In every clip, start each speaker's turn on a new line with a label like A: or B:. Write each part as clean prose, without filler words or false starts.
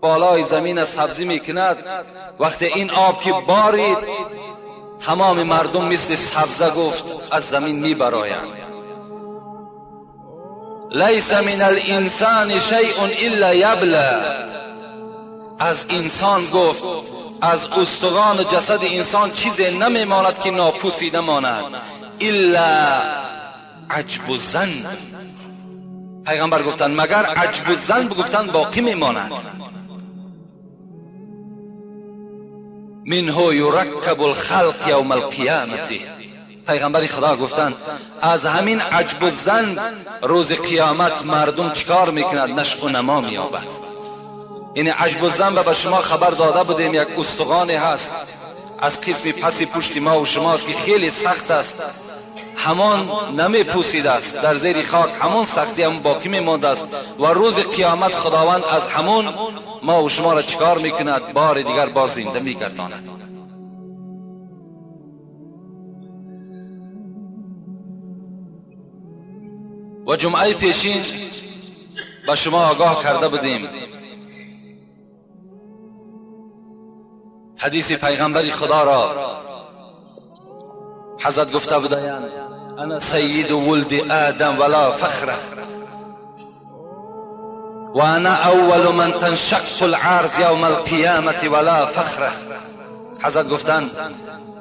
A: بالای زمین سبزی میکند. وقتی این آب که بارید تمام مردم مثل سبزه گفت از زمین میبرایند. لیس من الانسان شیء الا یبلی. از انسان گفت از استخوان جسد انسان چیزی نمیماند که ناپوسیده ماند، الا عجب الذنب. پیغمبر گفتند مگر عجب الذنب گفتند باقی میماند. منه یرکب الخلق یوم القیامت. پیغمبر خدا گفتند از همین عجب الذنب روز قیامت مردم چیکار میکند؟ نشو و نما مییابد. این عجب الذنب به شما خبر داده بودیم، یک استخوانی هست از قسم پس پشت ما و شماست که خیلی سخت است، همان نمی پوسیده است، در زیر خاک همون سختی هم باقی میمانده است و روز قیامت خداوند از همون ما و شما را چیکار میکند؟ بار دیگر باز زنده میگرداند. و جمعه پیشین به شما آگاه کرده بودیم حدیث پیغمبر خدا را حضرت گفته بودند انا سید ولد آدم ولا فخر و انا اول من تنشق العرض یوم القیامت ولا فخر. حضرت گفتند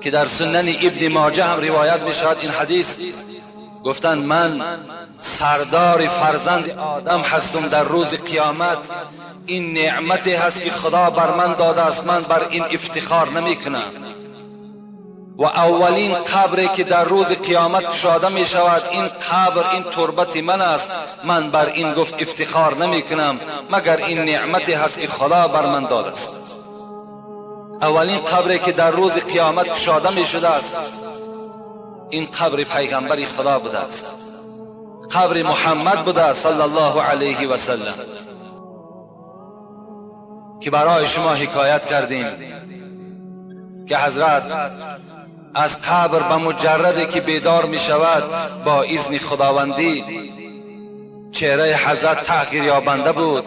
A: که در سنن ابن ماجه هم روایت می شود این حدیث، گفتند من سردار فرزند آدم هستم در روز قیامت، این نعمتی هست که خدا بر من داده است، من بر این افتخار نمی کنم. و اولین قبری که در روز قیامت کشاده می شود این قبر، این تربت من است، من بر این گفت افتخار نمی کنم مگر این نعمتی هست که خدا بر من داده است. اولین قبری که در روز قیامت کشاده می شده است این قبر پیغمبر خدا بوده است، قبر محمد بوده است صلی الله علیه و سلم، که برای شما حکایت کردیم که حضرت از قبر به مجردی که بیدار می شود با اذن خداوندی چهره حضرت تغییر یابنده بود.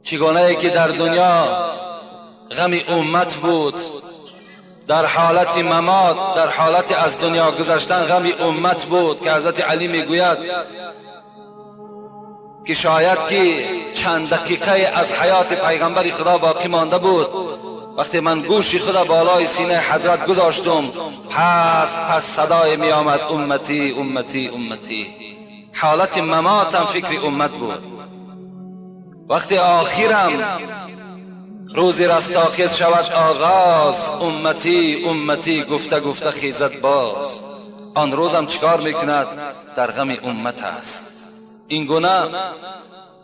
A: چگونه ای که در دنیا غم امت بود، در حالت ممات، در حالت از دنیا گذشتن غم امت بود که حضرت علی می گوید که شاید که چند دقیقه از حیات پیغمبر خدا باقی مانده بود، وقتی من گوشی خدا بالای سینه حضرت گذاشتم پس صدای می آمد امتی امتی امتی. حالت مماتم فکر امت بود. وقتی آخرم روز رستاخیز شود آغاز، امتی امتی گفته گفته خیزد باز. آن روزم چیکار میکند؟ در غم امت است. این گونه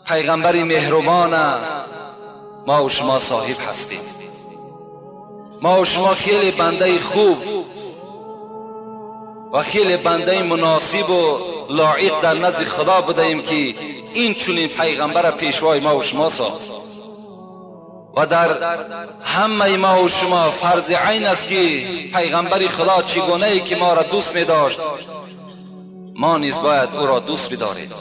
A: پیغمبر مهربان ما و شما صاحب هستیم. ما و شما خیلی بنده خوب و خیلی بنده مناسب و لایق در نزد خدا بودیم که این چنین پیغمبر پیشوای ما و شما ساخت. و در همه ما و شما فرض عین است که پیغمبر خدا چگونه ای که ما را دوست می داشت ما نیز باید او را دوست بداریم.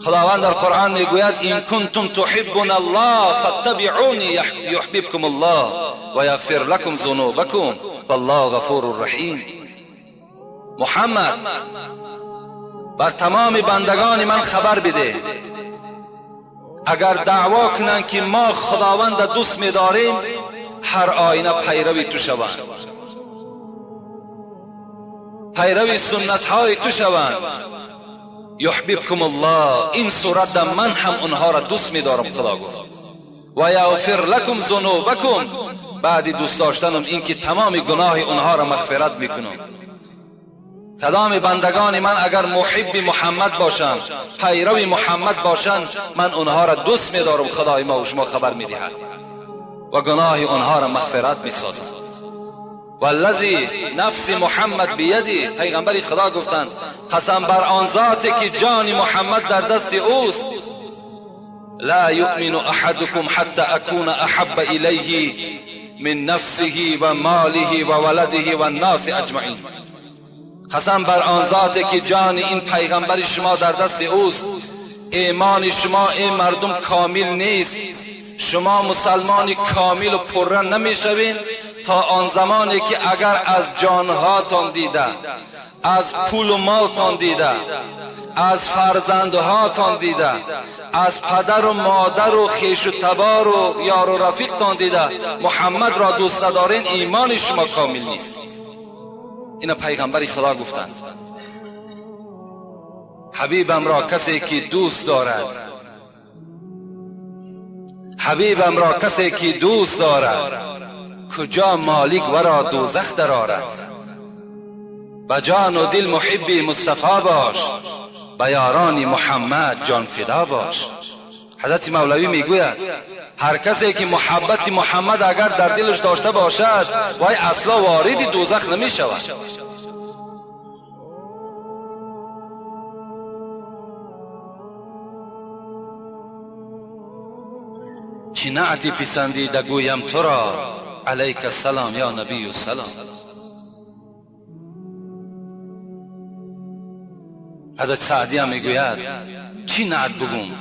A: خداوند در قرآن میگوید این کنتم تحبون الله فاتبعونی یحببکم الله و یغفر لکم ذنوبکم والله غفور رحیم. محمد بر تمام بندگان من خبر بده اگر دعوا کنند که ما خداوند دوست می‌داریم هر آینه پیروی تو شوند، پیروی سنت های تو شوند. یحببکم الله، این صورت من هم اونها را دوست می‌دارم خدا گفت. و یغفر لکم ذنوبکم، بعد دوست داشتنم این که تمام گناه اونها را مغفرت میکنم. کدام بندگان من اگر محب محمد باشند، پیرو محمد باشند، من اونها را دوست می‌دارم خدای ما و شما خبر می‌دهد و گناه اونها را مغفرت می‌سازم. والذی نفس محمد بیدی، پیغمبر خدا گفتند قسم بر آن ذاتی که جان محمد در دست اوست، لا یؤمن احدکم حتی اکون احب الیه من نفسه و ماله و ولده و الناس اجمعین. قسم بر آن ذاتی که جان این پیغمبر شما در دست اوست، ایمان شما ای مردم کامل نیست، شما مسلمان کامل و پره نمیشوین تا آن زمانی که اگر از جانهاتان دیده، از پول و مالتان دیده، از فرزندهاتان دیده، از پدر و مادر و خویش و تبار و یار و رفیقتان دیده محمد را دوست ندارین، ایمان شما کامل نیست. اینا پیغمبر خدا گفتند. حبیبم را کسی که دوست دارد، حبیبم را کسی که دوست دارد، کجا مالک ورا دوزخ درآرد. به جان و دل محبی مصطفی باش، به یاران محمد جان فدا باش. حضرت مولوی میگوید هر کسی که محبت محمد اگر در دلش داشته باشد، وای اصلا وارد دوزخ نمی شود. چی نعتی پسندیده گویم تو را، علیک السلام یا نبی السلام. حضرت سعدی هم میگوید چی نعت بگم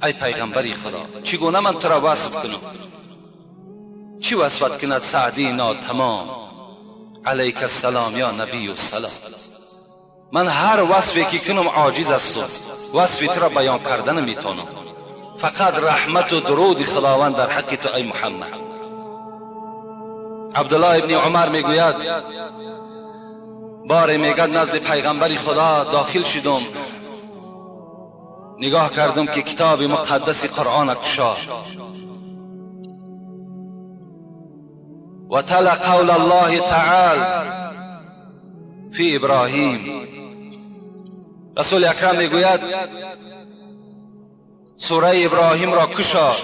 A: ای پیغمبری خدا، چگونه من تو را وصف کنم؟ چی وصفت کند سعدی ناتمام؟ علیک السلام یا نبی السلام. من هر وصفی که کنم عاجز هستم، وصفی تو را بیان کردن نمیتونم، فقط رحمت و درود خداوند در حق تو ای محمد. عبدالله ابن عمر میگوید باره میگد نزد پیغمبر خدا داخل شدم، نگاه کردم که کتاب مقدس قرآن کشاد و تلا قول الله تعالی فی ابراهیم. رسول اکرم میگوید سوره ابراهیم را کشاد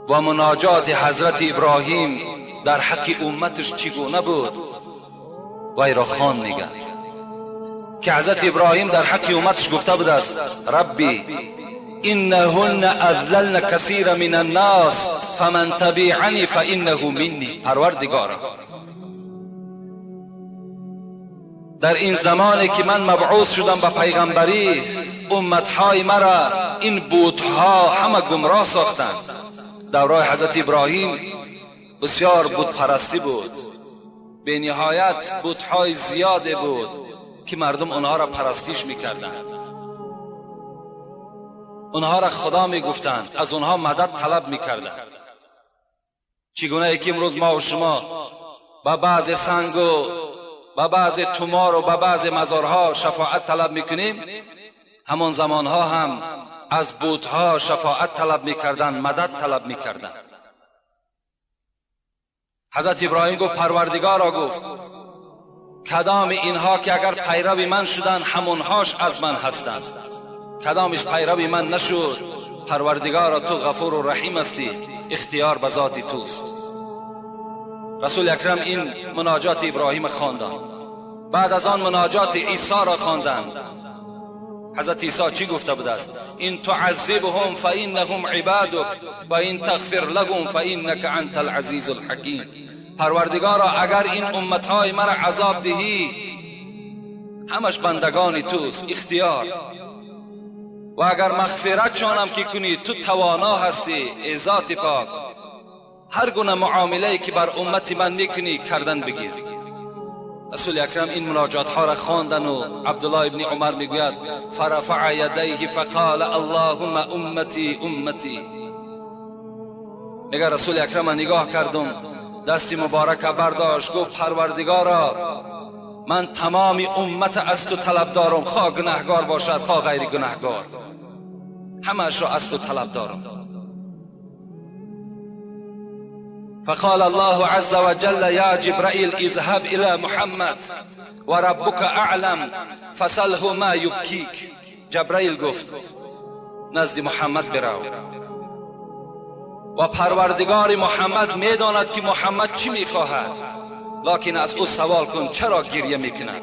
A: و مناجات حضرت ابراهیم در حق امتش چگونه بود وی را خوان میگد که حضرت ابراهیم در حق امتش گفته بود است ربی انهن اذللن کثیر من الناس فمن تبعنی فانه منی. پروردگارا، در این زمانی که من مبعوث شدم به پیغمبری، امتهای مرا این بتها همه گمراه ساختند. دورای حضرت ابراهیم بسیار بت پرستی بود، به نهایت بتهای زیاده بود که مردم آنها را پرستش میکردند، آنها را خدا میگفتند، از آنها مدد طلب میکردند. چگونه که امروز ما و شما با بعض سنگ و با بعض تومار و با بعض مزارها شفاعت طلب میکنیم، همان زمانها هم از بتها شفاعت طلب میکردند، مدد طلب میکردند. حضرت ابراهیم گفت پروردگارا، گفت کدام اینها که اگر پیرو من شدند همونهاش از من هستند، کدامش پیرو من نشد، پروردگارا تو غفور و رحیم هستی، اختیار به ذات توست. رسول اکرم این مناجات ابراهیم خواندند. بعد از آن مناجات عیسی را خواندند. حضرت عیسی چی گفته بود است؟ این تعذبهم فانهم عبادک و این تغفر لهم فانک انت العزیز الحکیم. پروردگارا اگر این امتهای مرا عذاب دهی، همش بندگان توست، اختیار، و اگر مغفرت شانم که کنی تو توانا هستی، ای ذات پاک، هر گونه معامله که بر امت من میکنی کردن بگیر. رسول اکرم این مناجات ها را خواندن و عبدالله ابن عمر میگوید فرفع یدیه فقال اللهم امتی امتی. میگه رسول اکرم نگاه کردم، دست مبارک برداشت، گفت پروردگارا من تمام امت از تو طلب دارم، خواه گناهگار باشد خواه غیر گناهگار، همش را از تو طلب دارم. فقال الله عز وجل يا جبرائيل اذهب إلى محمد وربك أعلم فسله ما يبكيك. جبرائیل گفت نزد محمد برو و پروردگار محمد میداند که محمد چی میخواهد، لکن از او سوال کن چرا گریه میکند.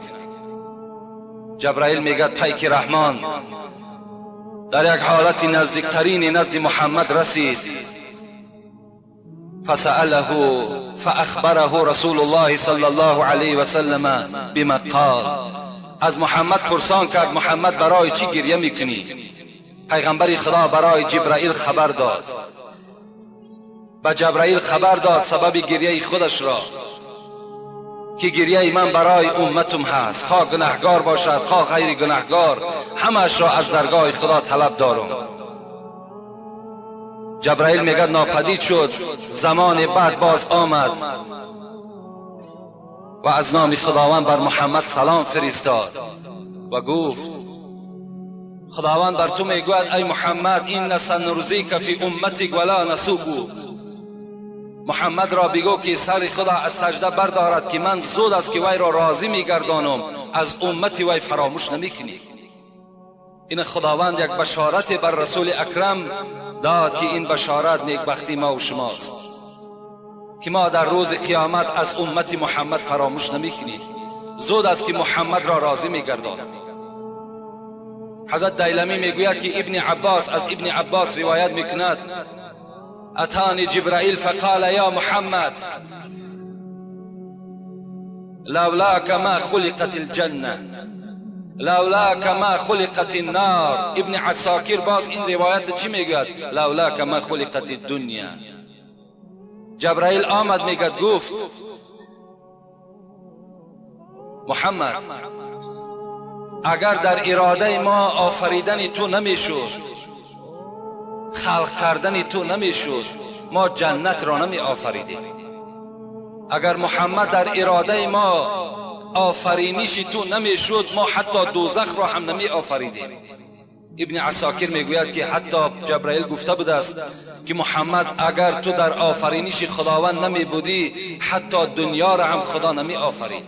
A: جبرائیل میگد پیک رحمان در یک حالت نزدیکترین نزد محمد رسید. فسأله فأخبره رسول الله صلى الله عليه وسلم بما قال. از محمد پرسان کرد محمد برای چی گریه میکنی؟ پیغمبر خدا برای جبرائیل خبر داد، به جبرائیل خبر داد سبب گریه خودش را که گریه من برای امتم هست، خواه گناهگار باشد خواه غیر گناهگار، همش را از درگاه خدا طلب دارم. جبرائیل میگه ناپدید شد، زمان بعد باز آمد و از نام خداوند بر محمد سلام فرستاد و گفت خداوند بر تو میگوید ای محمد این سنرزیک فی امتک ولا نسوق. محمد را بگو که سر خدا از سجده بردارد که من زود است که وی را راضی میگردانم، از امت وی فراموش نمیکنی. این خداوند یک بشارت بر رسول اکرم داد که این بشارت نیکبختی ما و شماست که ما در روز قیامت از امت محمد فراموش نمیکنیم، زود است که محمد را راضی میگردانم. حضرت دیلمی میگوید که ابن عباس از ابن عباس روایت میکند اتانی جبرائیل فقال یا محمد لولاک ما خلقت الجنه لولاک ما خلقت النار. ابن عساکر باز این روایت چی میگوید؟ لولاک ما خلقت الدنیا. جبرائیل آمد میگد گفت محمد اگر در اراده ما آفریدن تو نمیشد، خلق کردن تو نمیشد، ما جنت را نمی آفریدیم. اگر محمد در اراده ما آفرینش تو نمیشد، ما حتی دوزخ را هم نمی آفریدیم. ابن عساکر میگوید که حتی جبرائیل گفته بوده است که محمد اگر تو در آفرینش خداوند نمی بودی، حتی دنیا را هم خدا نمی آفرید.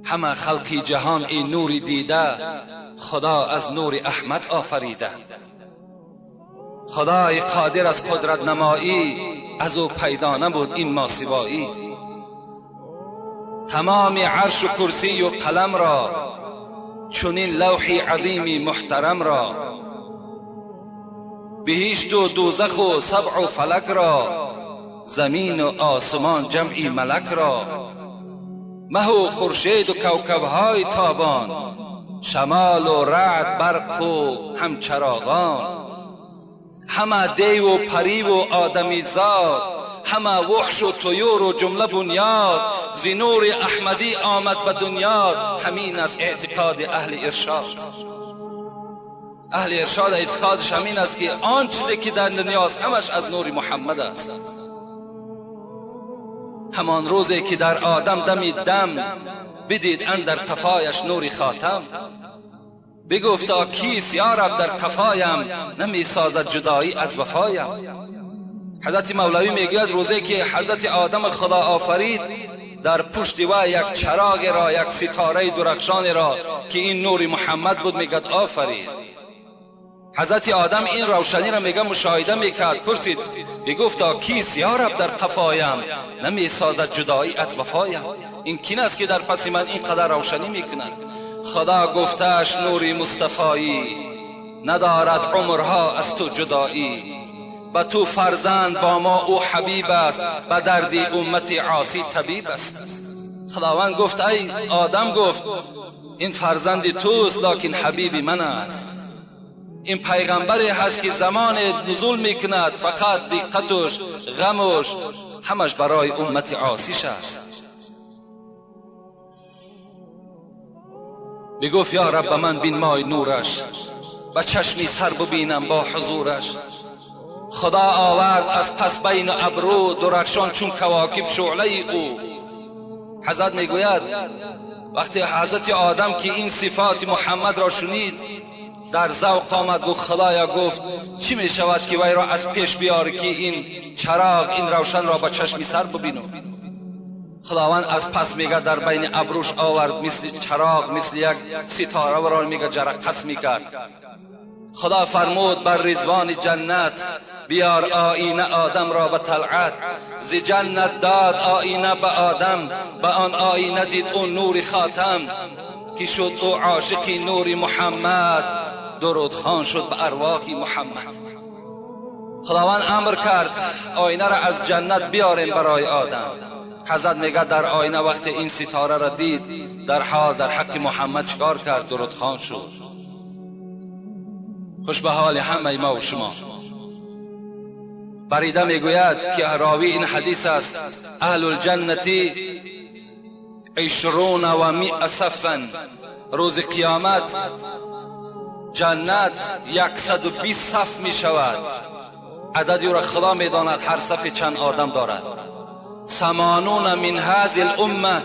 A: همه خلقی جهان این نور دیده، خدا از نور احمد آفریده. خدای قادر از قدرت نمایی، از او پیدا نبود این ماسوایی. تمام عرش و کرسی و قلم را، چنین لوح عظیم محترم را، بهشت و دوزخ و سبع و فلک را، زمین و آسمان جمعی ملک را، مه و خورشید و کوکبهای تابان، شمال و رعد برق و همچراغان، همه دیو و پری و آدمی زاد، همه وحش و طیور و جمله بنیاد، ز نور احمدی آمد به دنیا. همین از اعتقاد اهل ارشاد. اهل ارشاد اعتقادش همین است که آن چیزی که در دنیاست همش از نور محمد است. همان روزی که در آدم دمید دم، بدید اندر قفایش نور خاتم، بگفتا کیست یا رب در قفایم، نمی سازد جدایی از وفایم. حضرت مولوی میگوید روزی که حضرت آدم خدا آفرید، در پشت وی یک چراغ را، یک ستاره درخشان را که این نور محمد بود میگد آفرید. حضرت آدم این روشنی را میگه مشاهده میکرد، پرسید بگفتا کیست یا رب در قفایم، نمی سازد جدایی از وفایم. این کین است که در پس من اینقدر روشنی میکند؟ خدا گفتش نور مصطفایی، ندارد عمرها از تو جدایی. به تو فرزند با ما او حبیب است، به درد امت عاصی طبیب است. خداوند گفت ای آدم، گفت این فرزند توست لکن حبیب من است. این پیغمبری هست که زمان نزول میکند فقط دقتش، غمش، همش برای امت عاصیش است. بگفت یا رب من بین مای نورش، به چشمی سر ببینم با حضورش. خدا آورد از پس بین ابرو، درخشان چون کواکب شعله او. حضرت میگوید وقتی حضرت آدم که این صفات محمد را شنید در ذوق آمد، گفت خدایا، گفت چی می شود که وی را از پیش بیاری که این چراغ، این روشن را با چشمی سر ببینم. خداوند از پس میگه در بین ابروش آورد، مثل چراغ، مثل یک ستاره را میگه جرقس میکرد. خدا فرمود بر رضوان جنت، بیار آینه آدم را به طلعت. ز جنت داد آینه به آدم، به آن آینه دید او نور خاتم. که شد او عاشق نور محمد، درود خوان شد به ارواح محمد. خداوند امر کرد آینه را از جنت بیاریم برای آدم. حضرت میگه در آینه وقتی این ستاره را دید، در حال در حق محمد چکار کرد؟ درود خوان شد. خوش به حال همه ما و شما. بریده میگوید که راوی این حدیث است، اهل الجنة 120 صفا. روز قیامت جنت 120 صف می شود. عددی را خدا می داند هر صف چند آدم دارد. 80 من هذه الامه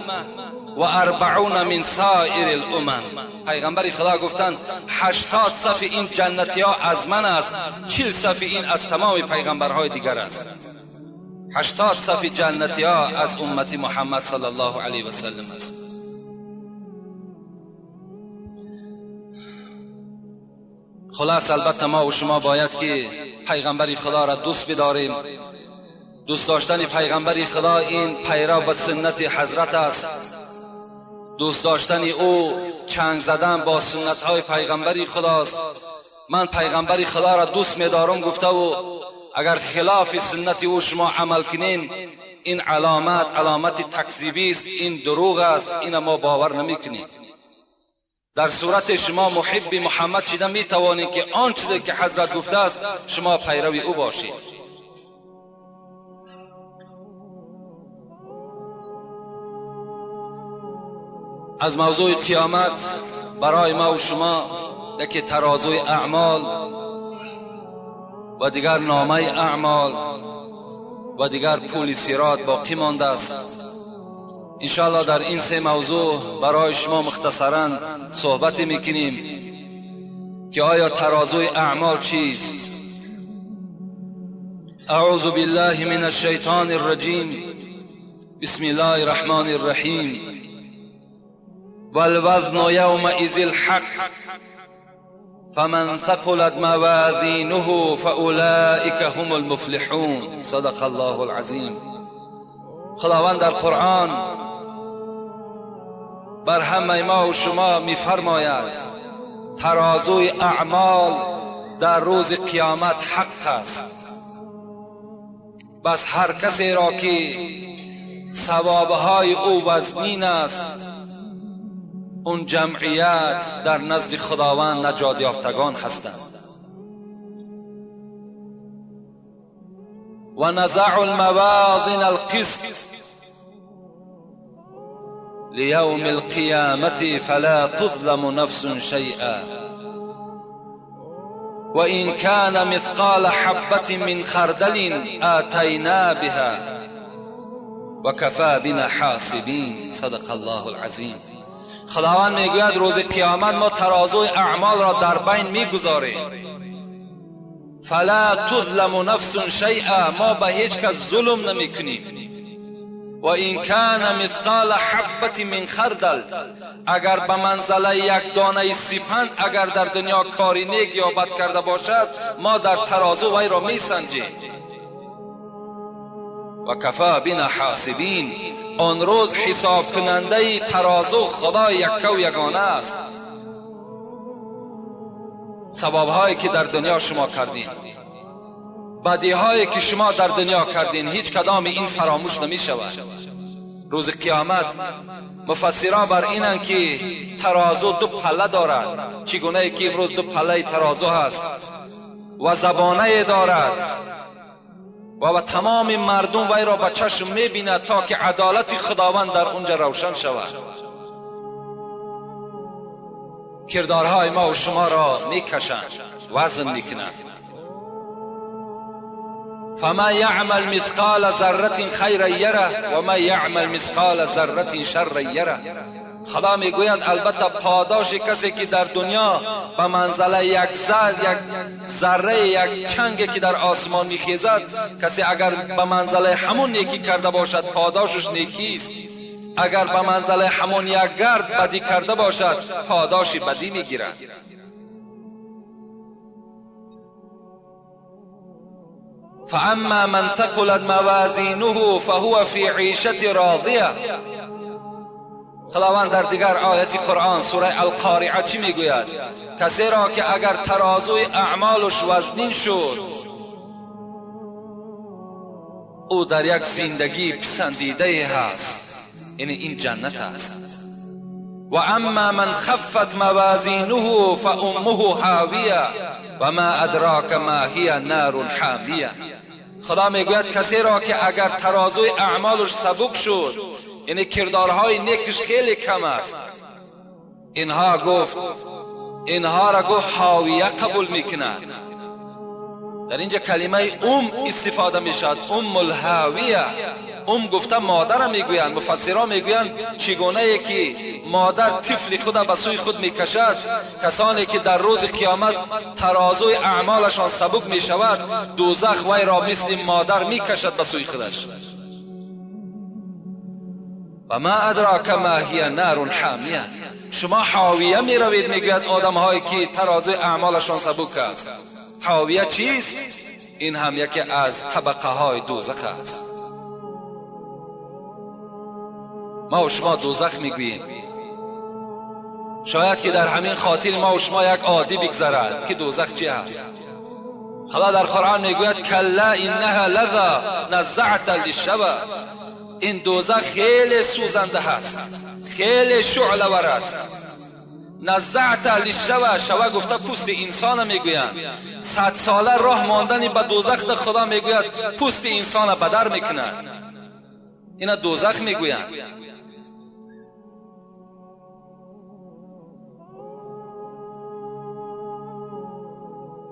A: و 40 من سایر الامم. پیغمبر خدا گفتند 80 صف این جنتی ها از من است، 40 صف این از تمام پیغمبرهای دیگر است. 80 صف جنتی ها از امت محمد صلی الله علیه و سلم است. خلاص البته ما و شما باید که پیغمبر خدا را دوست بداریم. دوست داشتن پیغمبر خدا این پیرو به سنت حضرت است. دوست داشتن او چنگ زدن با سنت های پیغمبر خداست. من پیغمبر خدا را دوست می‌دارم گفته و اگر خلاف سنت او شما عمل کنین، این علامت علامت تکذیبی است، این دروغ است، این ما باور نمی‌کنیم. در صورت شما محب محمد شده می توانید که آن چیزی که حضرت گفته است شما پیروی او باشید. از موضوع قیامت برای ما و شما یکی ترازوی اعمال و دیگر نامه اعمال و دیگر پول صراط باقی مانده است. انشاءالله در این سه موضوع برای شما مختصرا صحبت میکنیم که آیا ترازوی اعمال چیست؟ اعوذ بالله من الشیطان الرجیم. بسم الله الرحمن الرحیم. والوزن یومئذ الحق فمن ثقلت موازینه فاولئک هم المفلحون. صدق الله العظیم. خداوند در قرآن بر همه ما و شما میفرماید ترازوی اعمال در روز قیامت حق است. بس هر کسی را که ثوابهای او وزنین است، اون جمعیت در نزد خداوند نجات یافتگان هستند. و نزع الموازین القسط لیوم القیامة فلا تظلم نفس شیئا وإن كان مثقال حبة من خردل آتینا بها وکفی بنا حاسبین. صدق الله العظیم. خداوند میگوید روز قیامت ما ترازوی اعمال را در بین میگذاریم. فلا تظلم نفس شیئا، ما به هیچ کس ظلم نمیکنیم. و این کان مثقال حبة من خردل، اگر به منزله یک دانه سیپند اگر در دنیا کاری نیک یا بد کرده باشد، ما در ترازو وی را میسنجیم. و کفا بنا حاسبین، آن روز حساب کننده ترازو خدای یکه و یگانه است. ثوابهایی که در دنیا شما کردین، بدیهایی که شما در دنیا کردین، هیچ کدام این فراموش نمی شود. روز قیامت مفسران بر اینند که ترازو دو پله دارد، چگونه که امروز دو پله ترازو هست و زبانه دارد و تمام مردم وی را به چشم می بیند تا که عدالت خداوند در اونجا روشن شود. کردارهای ما و شما را می کشند، وزن می کنند. فما یعمل مثقال ذره خیرا یره و ما یعمل مثقال ذره شرا یره. خدا میگوید البته پاداش کسی که در دنیا به منزله یک ذره یک چنگ که در آسمان میخیزد، کسی اگر به منزله همون نیکی کرده باشد پاداشش نیکی است، اگر به منزله همون یک گرد بدی کرده باشد پاداش بدی میگیرد. فاما من ثقلت موازینه فهو فی عیشة راضیه. خداوند در دیگر آیت قرآن سوره القارعه چی میگوید؟ کسی را که اگر ترازوی اعمالش وزنین شد، او در یک زندگی پسندیده هست، یعنی این جنت است. و اما من خفت موازینه فامه حاویه و ما ادراک ما هی نار حامیه. خدا میگوید کسی را که اگر ترازوی اعمالش سبک شد، یعنی کردارهای نیکش خیلی کم است، اینها گفت، اینها را گفت حاویه قبول میکند. در اینجا کلمه ام استفاده میشد، ام الهاویه. ام گفته مادر میگویند، مفسران میگویند چگونه ای که مادر طفل خود به سوی خود میکشد، کسانی که در روز قیامت ترازوی اعمالشان سبک میشود، دوزخ وی را مثل مادر میکشد به سوی خودش. و ما ادراک ما هی نار حامیه. شما حاویه میروید، میگوید آدم هایی که ترازوی اعمالشان سبک است. حاویه چیست؟ این هم یکی از طبقه های دوزخ است. ما و شما دوزخ میگوییم، شاید که در همین خاطر ما و شما یک عادی بگذرد که دوزخ چی هست. خدا در قرآن میگوید کلا انها لظی نزعة للشوی. این دوزخ خیلی سوزنده هست، خیلی شعله ور است. نزعت للشوی، شوه گفته پوست انسان میگویند. 100 ساله راه ماندن به دوزخ خدا میگوید پوست انسان بدر میکند. اینا دوزخ میگویند.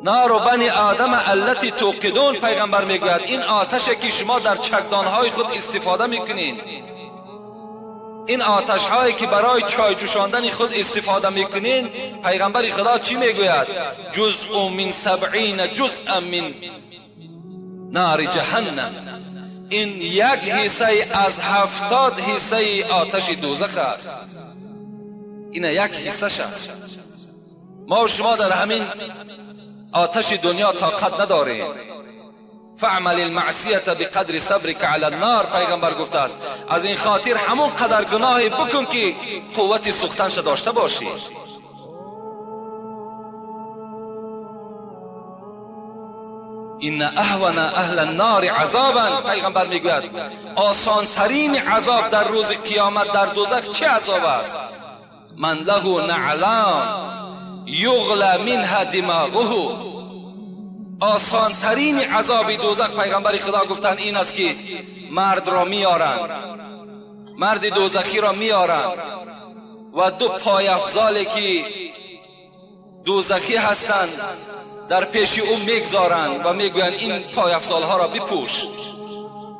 A: نار بنی آدم التی توقدون، پیغمبر میگوید این آتش که شما در چکدانهای خود استفاده میکنین، این آتش هایی که برای چای جوشاندن خود استفاده میکنین، پیغمبر خدا چی میگوید؟ جزء من 70 جزء من نار جهنم. این یک حصه از 70 حصه آتش دوزخ است. این یک حصه است. ما و شما در همین آتش دنیا طاقت نداریم. فعمل المعصیت بقدر صبرک علی النار، پیغمبر گفته است از این خاطر همون قدر گناهی بکن که قوت سوختنش داشته باشی. این اهون اهل النار عذابا، پیغمبر میگوید آسان ترین عذاب در روز قیامت در دوزخ چه عذاب است؟ من له نعلان یغلی منها دماغه. آسان ترین عذاب دوزخ پیغمبر خدا گفتن این است که مرد را میارند، مرد دوزخی را میارند و دو پای افزالی که دوزخی هستند در پیش او میگذارند و میگویند این پای افزال ها را بپوش.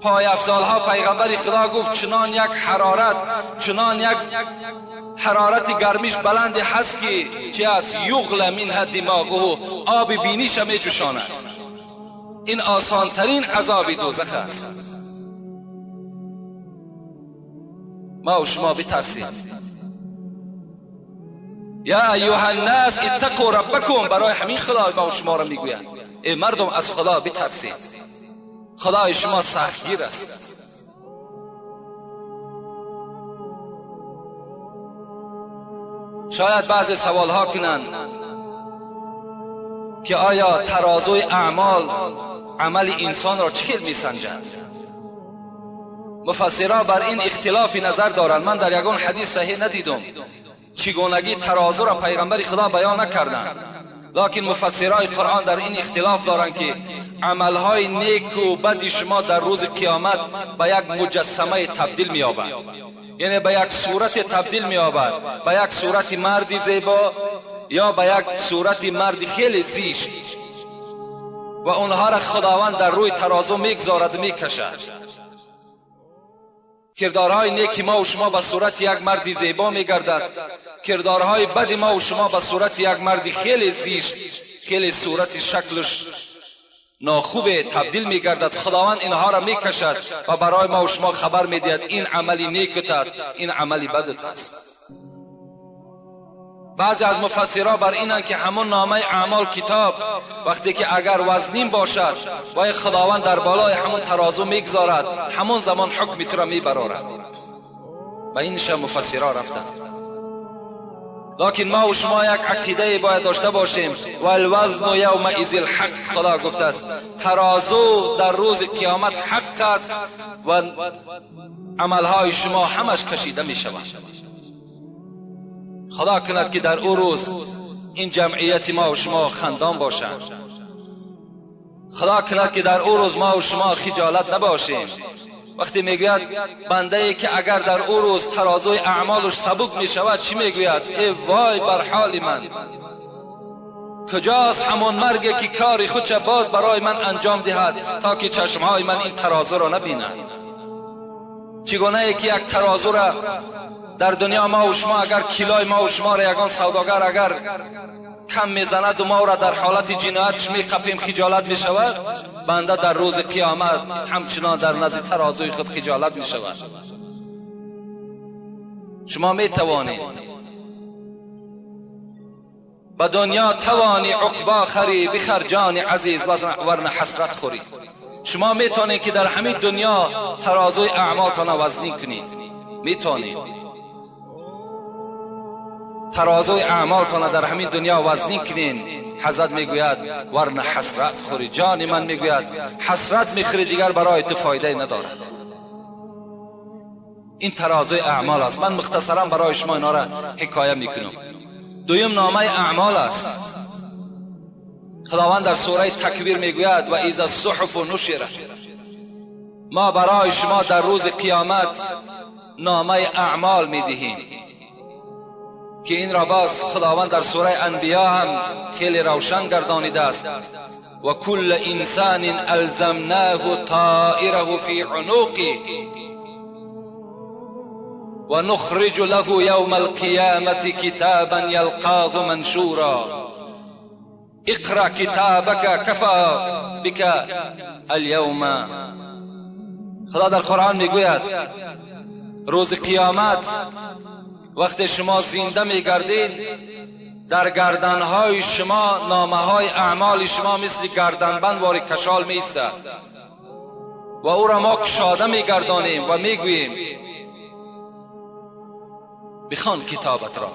A: پای افزال ها پیغمبر خدا گفت چنان یک حرارت، چنان یک حرارت گرمیش بلند هست که چی است؟ یغلی منها دماغه، آب بینیش می جوشاند. این آسان ترین عذاب دوزخ است. ما و شما بترسیم. یا ایها الناس اتقوا ربکم، برای همین خدا ما و شما را میگوید ای مردم از خدا بترسید، خدای شما سختگیر است. شاید بعضی سوال ها کنند که آیا ترازوی اعمال عمل انسان را چه می سنجد؟ مفسرها بر این اختلاف نظر دارند. من در یگان حدیث صحیح ندیدم چگونگی ترازو را پیغمبر خدا بیان نکردند، لکن مفسرای قرآن در این اختلاف دارند که عملهای نیک و بد شما در روز قیامت به یک مجسمه تبدیل می‌یابند، یعنی به یک صورت تبدیل می‌یابد، به یک صورت مردی زیبا یا به یک صورت مرد خیلی زشت، و اونها را خداوند در روی ترازو میگذارد، میکشد. کردارهای نیک ما و شما به صورت یک مرد زیبا میگردد، کردارهای بد ما و شما به صورت یک مرد خیلی زشت، خیلی صورت شکلش ناخوب تبدیل میگردد. خداوند اینها را میکشد و برای ما و شما خبر میدهد این عملی نیکت، این عملی بدت است. بعضی از مفسرها بر اینند که همون نامه اعمال کتاب وقتی که اگر وزنین باشد و خداوند در بالای همون ترازو میگذارد، همون زمان حکم تو را میبرارد. و اینش مفسرها رفتند. لکن ما و شما یک عقیده باید داشته باشیم. والوزن یومئذ الحق، خدا گفته است ترازو در روز قیامت حق است و عملهای شما همش کشیده می شود. خدا کند که در او روز این جمعیت ما و شما خندان باشند. خدا کند که در او روز ما و شما خجالت نباشیم. وقتی میگوید بنده ای که اگر در او روز ترازوی اعمالش سبک میشود چی میگوید؟ ای وای بر حال من، کجاست همان مرگ که کار خودش باز برای من انجام دهد تا که چشمهای من این ترازو را نبیند. چگونه ای که یک ترازو را در دنیا ما و شما اگر کیلای ما و شما را یگان سوداگر اگر کم میزند و ما را در حالت جنایتش میقپیم خجالت میشود، بنده در روز قیامت همچنان در نزد ترازوی خود خجالت میشود. شما میتوانید به دنیا توانی عقبا خری، بخر جان عزیز ورنه حسرت خوری. شما میتونید که در همین دنیا ترازوی اعمالتان وزنی کنید. میتونید ترازوی اعمالتان در همین دنیا وزنی کنین. حضرت میگوید ورنه حسرت خوری. جان من میگوید حسرت میخوری دیگر برای تو فایده ندارد. این ترازوی اعمال است. من مختصرا برای شما اینا را حکایه میکنم. دویم نامه اعمال است. خداوند در سوره تکبیر میگوید و اذا الصحف نشرت، ما برای شما در روز قیامت نامه اعمال میدهیم که این را باز خداوند در سوره انبیا هم خیلی روشن گردانیده است. و کل انسان الزمناه طائره فی عنقه و نخرج له یوم القیامة کتابا یلقاه منشورا اقرأ کتابک کفا بک اليوم. خدا در قرآن میگوید روز قیامت وقتی شما زنده میگردید در گردنهای شما نامه های اعمال شما مثل گردنبند واری کشال می ایستد و او را ما کشاده میگردانیم و میگوییم بخوان کتابت را.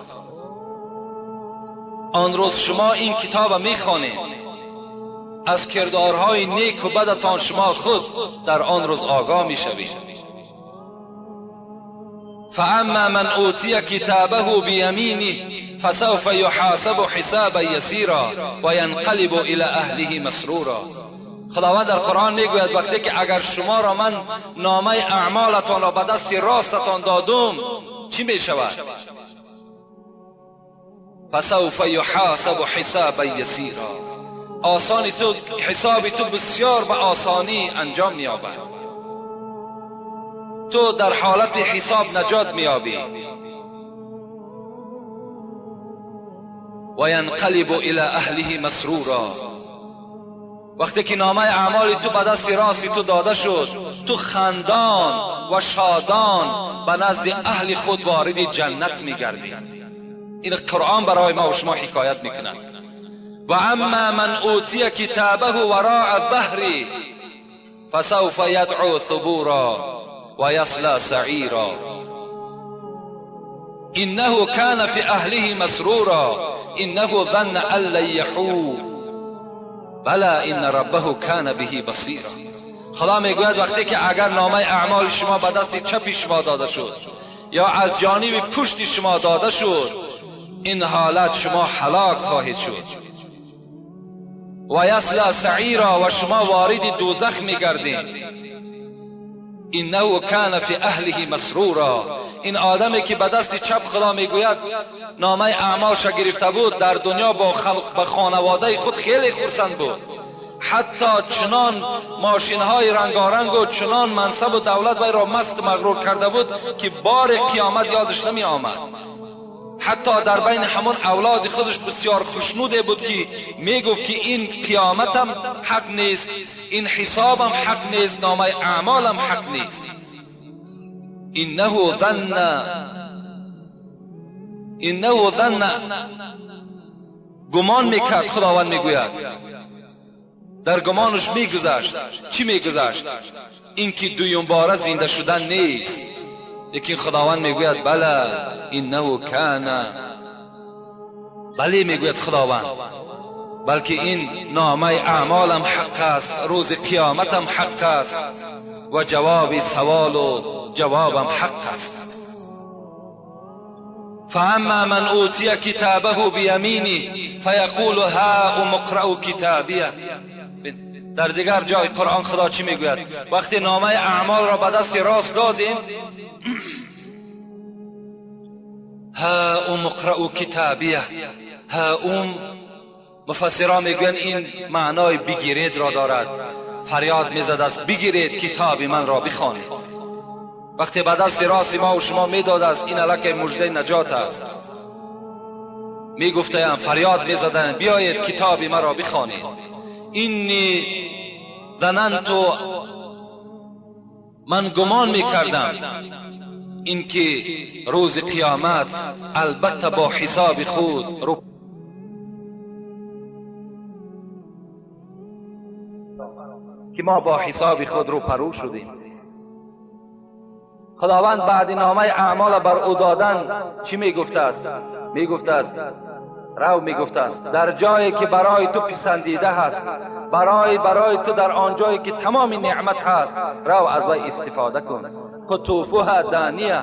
A: آن روز شما این کتاب میخوانید، از کردارهای نیک و بدتان شما خود در آن روز آگاه میشوید. فاما من اوتی کتابه بیمینه فسوف یحاسب حسابا یسیرا و ینقلب الی اهله مسرورا. خداوند در قرآن میگوید وقتی که اگر شما را من نامه اعمالتان را به دست راستتان دادم چی میشود؟ فسوف یحاسب حسابا یسیرا، آسانی تو حساب تو بسیار به آسانی انجام مییابد. تو در حالت حساب نجات مییابی. و ینقلب الی اهله مسرورا، وقتی که نامه اعمال تو به دست راست تو داده شد تو خندان و شادان به نزد اهل خود وارد جنت میگردی. این قرآن برای ما و شما حکایت میکند. و اما من اوتی کتابه وراء ظهری فسوف یدعو ثبورا و یصلی سعیرا انه کان فی اهله مسرورا انه ظن ان لن یحور بلی ان ربه کان به بصیرا. خدا میگوید وقتی که اگر نامه اعمال شما به دست چپ شما داده شد یا از جانب پشت شما داده شد، این حالت شما هلاک خواهید شد. و یصلی سعیرا، و شما وارد دوزخ میگردید. انه کان فی اهله مسرورا، این آدمی که به دست چپ خدا میگوید نامه اعمالش گرفته بود در دنیا با خانواده خود خیلی خرسند بود، حتی چنان ماشین های رنگارنگ و چنان منصب و دولت وی را مست مغرور کرده بود که بار قیامت یادش نمی آمد. حتی در بین همون اولاد خودش بسیار خوشنوده بود که میگفت که این قیامتم حق نیست، این حسابم حق نیست، نامه اعمالم حق نیست. انه ظن، گمان میکرد. خداوند میگوید در گمانش میگذشت. چی میگذشت؟ اینکه دویم باره زنده شدن نیست. لیکن خداوند میگوید بله انه کان بله میگوید خداوند، بلکه این نامه اعمالم حق است، روز قیامتم حق است و جواب سوال و جوابم حق است. فاما من اوتی کتابه بیمینه فیقول هاؤم اقرأوا کتابیه. در دیگر جای قرآن خدا چی میگوید؟ وقتی نامه اعمال را به دست راست دادیم، هاؤم اقرأوا کتابیه. هاؤم مفسران میگویند این معنای بگیرید را دارد. فریاد میزد است بگیرید کتاب من را بخوانید. وقتی به دست راست ما و شما میداد است، این الک مژده نجات است. میگفتند، فریاد میزدند بیایید کتاب مرا بخوانید. اینی ظننت، من گمان میکردم اینکه روز قیامت البته با حساب خود رو که ما با حساب خود رو پرو شدیم. خداوند بعد نامه اعمال بر او دادن چی میگفته است؟ میگفته است رو میگفته است در جایی که برای تو پسندیده هست، برای تو در آن جایی که تمام نعمت هست، رو از وی استفاده کن. قطوفها دانیه،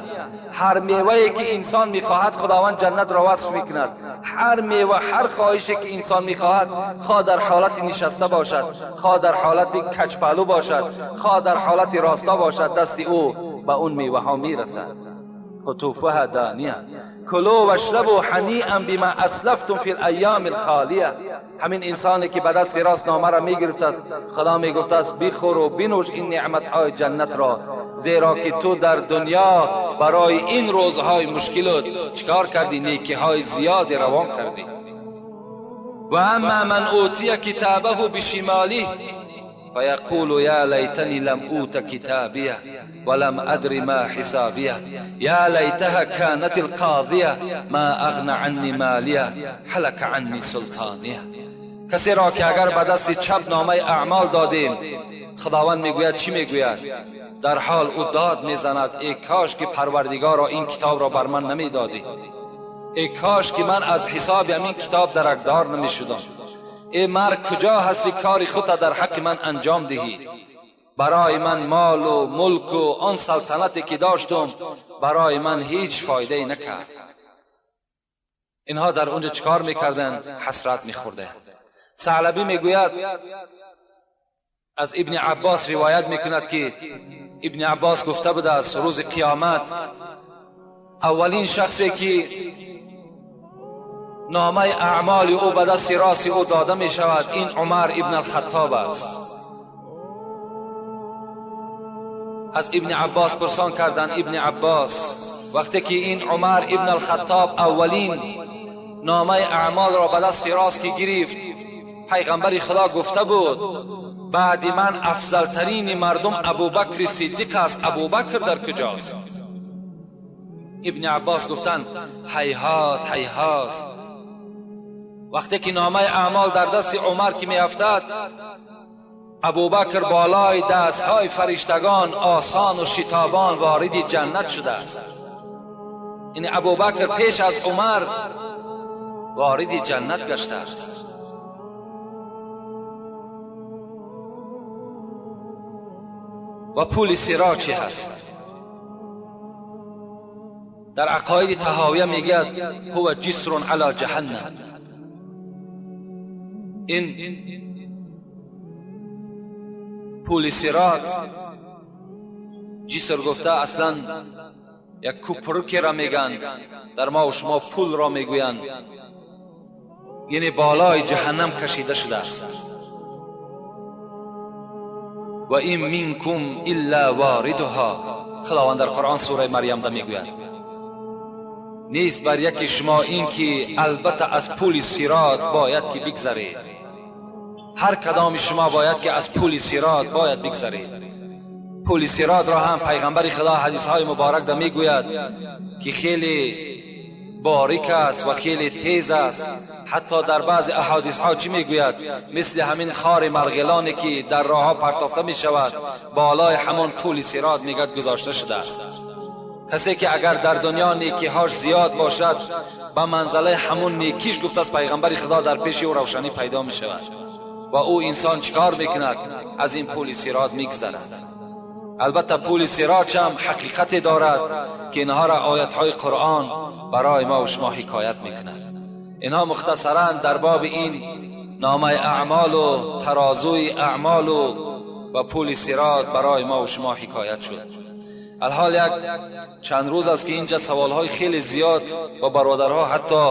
A: هر میوه‌ای که انسان میخواهد خداوند جنت را وصف میکند. هر میوه، هر خواهشی که انسان میخواهد، خواه در حالت نشسته باشد، خواه در حالت کجپلو باشد، خواه در حالت راستا باشد، دست او به اون میوه ها میرسد. قطوفها دانیه کلوا واشربوا هنیئا بما اسلفتم فی الایام الخالیه. همین انسانی که به دست راست نامه را میگرفت است، خدا میگفت است بخور و بنوش این نعمت های جنت را، زیرا که تو در دنیا برای این روزهای مشکلات چکار کردی؟ نیکی های زیاد روان کردی. و اما من اوتی کتابه بشماله فیقول یا لیتنی لم اوت کتابیه ولم ادر ما حسابیه یا لیتها كانت القاضیه ما اغنى عنی مالیه هلك عنی سلطانیه. کسی را که اگر به دست چپ نامه اعمال دادیم، خداوند میگوید چی میگوید؟ در حال او داد میزند ای کاش که پروردگار را این کتاب را بر من نمیدادی، ای کاش که من از حساب همین کتاب درکدار نمیشدم، ای مرگ کجا هستی کاری خود در حق من انجام دهی؟ برای من مال و ملک و آن سلطنتی که داشتم برای من هیچ فایده نکرد. اینها در اونجا چکار میکردن؟ حسرت میخورده. ثعلبی میگوید از ابن عباس روایت میکند که ابن عباس گفته بوده است روز قیامت اولین شخصی که نامه اعمال او به دست راست او داده می شود این عمر ابن الخطاب است. از ابن عباس پرسان کردند ابن عباس وقتی که این عمر ابن الخطاب اولین نامه اعمال را به دست راست که گرفت، پیغمبر خدا گفته بود بعد من افضل ترین مردم ابوبکر صدیق است، ابوبکر در کجاست؟ ابن عباس گفتند هیهات هیهات. وقتی که نامه اعمال در دست عمر که می افتد، ابوبکر بالای دستهای فرشتگان آسان و شتابان وارد جنت شده است. این ابوبکر پیش از عمر وارد جنت گشته است. و پول صراط چی هست؟ در عقاید طحاویه میگه هو جسر علی جهنم. این پول صراط جسر گفته اصلا یک کوپرکی را میگن، در ما و شما پول را میگویند، یعنی بالای جهنم کشیده شده است. و این منکم الا واردها، خداوند در قرآن سوره مریم ده میگوید نیست بر یکی شما این که البته از پول صراط باید که بگذرید. هر کدام شما باید که از پول صراط باید بگذرید. پول صراط را هم پیغمبر خدا حدیث های مبارک ده میگوید که خیلی باریک است و خیلی تیز است. حتی در بعض احادیث ها چی میگوید؟ مثل همین خار مرغلانی که در راه ها پرتافته می شود، بالای همان پول صراط میگد گذاشته شده است. کسی که اگر در دنیا نیکیهاش زیاد باشد به منزله همون نیکیش گفت از پیغمبر خدا در پیش او روشنی پیدا می شود و او انسان چیکار میکند؟ از این پول صراط میگذرد. البته پول صراط هم حقیقت دارد که اینها را آیت های قرآن برای ما و شما حکایت میکند. اینها مختصرا در باب این نامه اعمال و ترازوی اعمال و پول صراط برای ما و شما حکایت شد. الحال یک چند روز است که اینجا سوالهای خیلی زیاد و برادرها حتی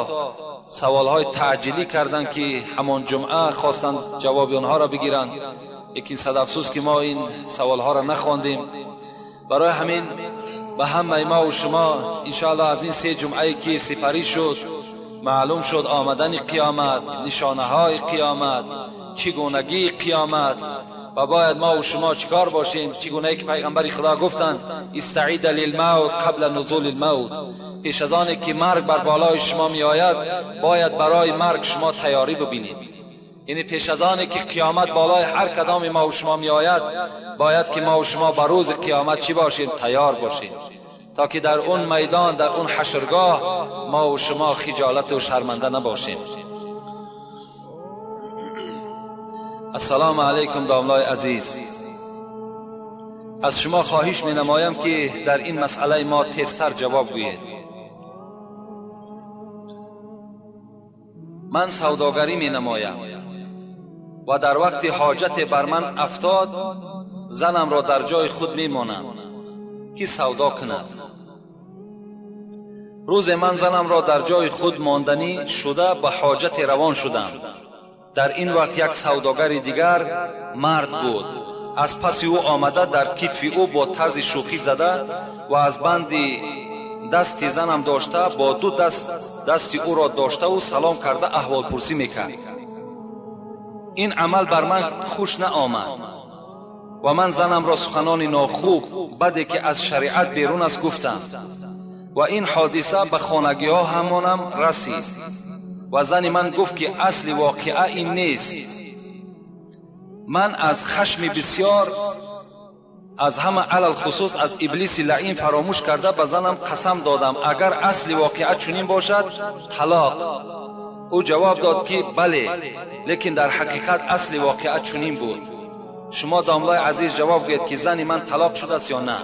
A: سوالهای تعجیلی کردند که همان جمعه خواستند جواب آنها را بگیرند. یکی صد افسوس که ما این سوالها را نخواندیم. برای همین به همه ما و شما انشاءالله از این سه جمعه که سپری شد معلوم شد آمدن قیامت، نشانه های قیامت، چگونگی قیامت و باید ما و شما چیکار باشیم. چگونه که پیغمبر خدا گفتند استعید للموت قبل نزول الموت، پیش از آن که مرگ بر بالای شما می آید باید برای مرگ شما تیاری ببینید. یعنی پیش از آن که قیامت بالای هر کدام ما و شما می آید باید که ما و شما بر روز قیامت چی باشیم؟ تیار باشیم، تا که در اون میدان، در اون حشرگاه ما و شما خجالت و شرمنده نباشیم. السلام علیکم داملای عزیز، از شما خواهش می نمایم که در این مسئله ما تیزتر جواب گویید. من سوداگری می نمایم و در وقت حاجت بر من افتاد زنم را در جای خود می مانم که سودا کند. روز من زنم را در جای خود ماندنی شده به حاجت روان شدم. در این وقت یک سوداگر دیگر مرد بود، از پس او آمده در کتف او با طرز شوخی زده و از بند دست زنم داشته با دو دست دست او را داشته و سلام کرده احوال پرسی میکرد. این عمل بر من خوش نآمد و من زنم را سخنان ناخوب بده که از شریعت بیرون است گفتم و این حادثه به خانگی ها همانم رسید و زن من گفت که اصل واقعه این نیست. من از خشم بسیار از همه علل خصوص از ابلیس لعین فراموش کرده به زنم قسم دادم اگر اصل واقعه چنین باشد طلاق. او جواب داد که بله، لیکن در حقیقت اصل واقعه چنین بود. شما داملای عزیز جواب گوید که زن من طلاق شده است یا نه؟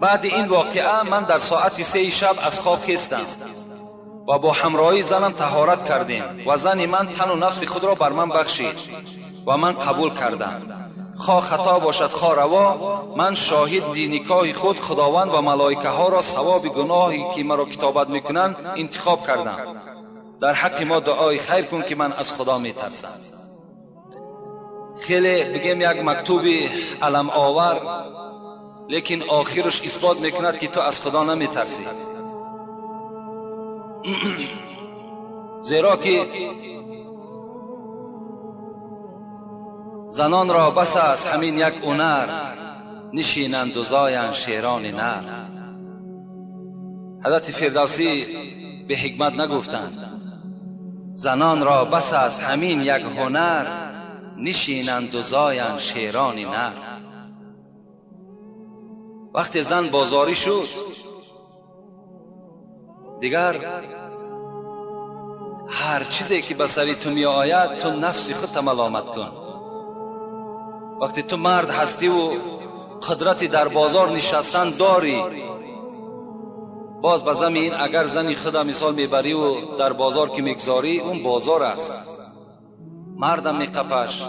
A: بعد این واقعه من در ساعت 3 شب از خواب خیستم و با همراهی زنم طهارت کردیم و زن من تن و نفس خود را بر من بخشید و من قبول کردم. خواه خطا باشد خواه روا، من شاهد نکاح خود خداوند و ملائکه ها را ثواب گناهی که مرا کتابت میکنند انتخاب کردم. در حق ما دعای خیر کن که من از خدا میترسم. خیلی بگیم یک مکتوب علم آور، لیکن آخرش اثبات میکند که تو از خدا نمیترسی، زیرا که زنان را بس است همین یک هنر، نشینند و زایند شیران نر. حضرت فردوسی به حکمت نگفتند زنان را بس است همین یک هنر، نشینند و زایند شیران نر. وقتی زن بازاری شد دیگر هر چیزی که به سری تو می آید تو نفس خودت ملامت کن. وقتی تو مرد هستی و قدرتی در بازار نشستن داری، باز به زمین اگر زنی خود مثال میبری و در بازار که میگذاری اون بازار است، مردم میقپش،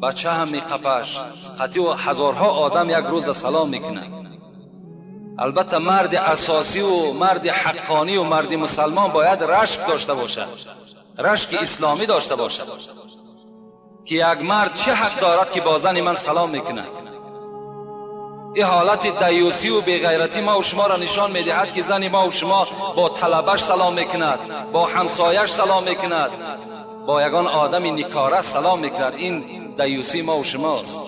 A: بچه هم میقپش، قطعی و هزارها آدم یک روز در سلام میکنه. البته مرد اساسی و مرد حقانی و مرد مسلمان باید رشک داشته باشد، رشک اسلامی داشته باشد که یک مرد چه حق دارد که با زن من سلام میکنه. این حالت دیوسی و بیغیرتی ما و شما را نشان میدهد که زن ما و شما با طلبش سلام میکند، با همسایش سلام میکند، با یگان آدم نیکاره سلام میکند. این دیوسی ما و شماست.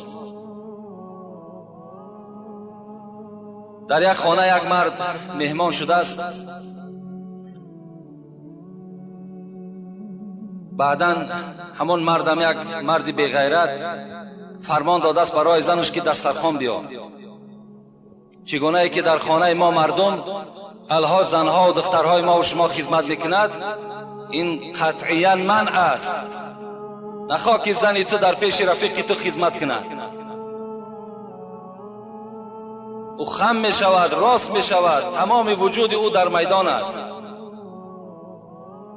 A: در یک خانه یک مرد مهمان شده است. بعداً همون مردم یک مرد بیغیرت فرمان داده است برای زنش که دسترخوان بیا. چگونه که در خانه ما مردم الها زنها و دخترهای ما و شما خدمت میکند، این قطعیا منع است. نخواه که زنی تو در پیش رفیقی تو خدمت کند. او خم می شود، راست می شود، تمام وجود او در میدان است.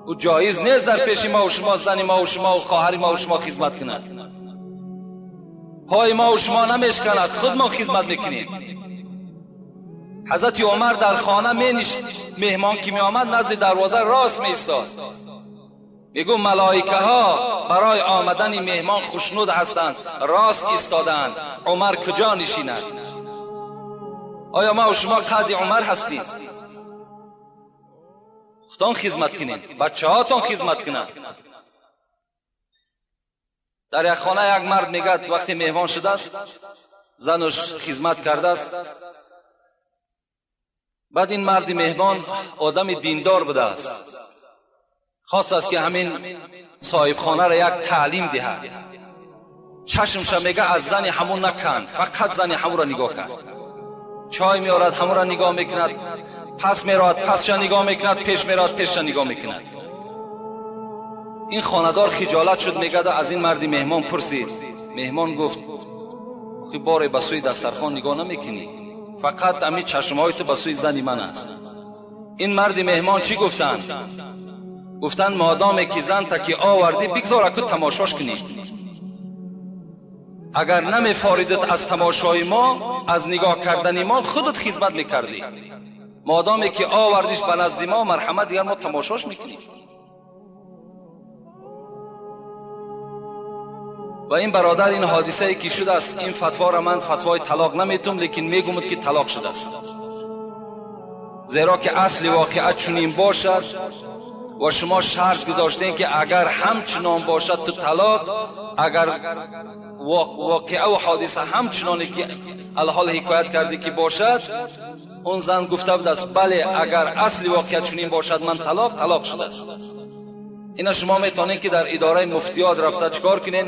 A: او جایز نیست در پیش ما و شما زن ما و شما و خواهر ما و شما خدمت کند. پای ما و شما نمیشکند، خود ما خدمت میکنیم. حضرت عمر در خانه می مهمان که می آمد نزد دروازه راست می ایستاد. میگو ملائکه ها برای آمدن مهمان خوشنود هستند، راست ایستادند. عمر کجا نشیند؟ آیا ما و شما قد عمر هستیم؟ خودتان خدمت کنید، بچه هاتان خدمت کنند. در یک خانه یک مرد میگد وقتی مهمان شده است، زنش خدمت کرده است. بعد این مرد مهمان آدم دیندار بوده است، خواست است که همین صاحب خانه را یک تعلیم دهد. چشمش میگه از زن همون نکند، فقط زن همون را نگاه کرد. چای میارد همون را نگاه میکند، پس میراد پسش نگاه میکند، پیش میراد پیشش نگاه میکند. این خانه‌دار خجالت شد، میگه از این مرد مهمان پرسید. مهمان گفت آخه باره به سوی دسترخوان نگاه نمیکنی، فقط همین چشمهای تو به سوی زن من است. این مرد مهمان چی گفتند؟ گفتند مادام که زن تا که آوردی بگذار اکو تماشاش کنی. اگر نمیفاریدت از تماشای ما، از نگاه کردن ما، خودت خدمت میکردی. مادامی که آوردیش به نزد ما، مرحمت دیگر ما تماشاش میکنیم. و این برادر این حادثه ای که شده است، این فتوا را من فتوای طلاق نمیتم، لیکن میگم که طلاق شده است، زیرا که اصل واقعه چنین باشد و شما شرط گذاشتین که اگر همچنان باشد تو طلاق، اگر واقعه و حادثه همچنانی که الحال حکایت کردی که باشد، اون زن گفته بود است بله اگر اصل واقعه چنین باشد من طلاق، طلاق شده است. اینا شما میتونین که در اداره مفتیات رفته چکار کنین؟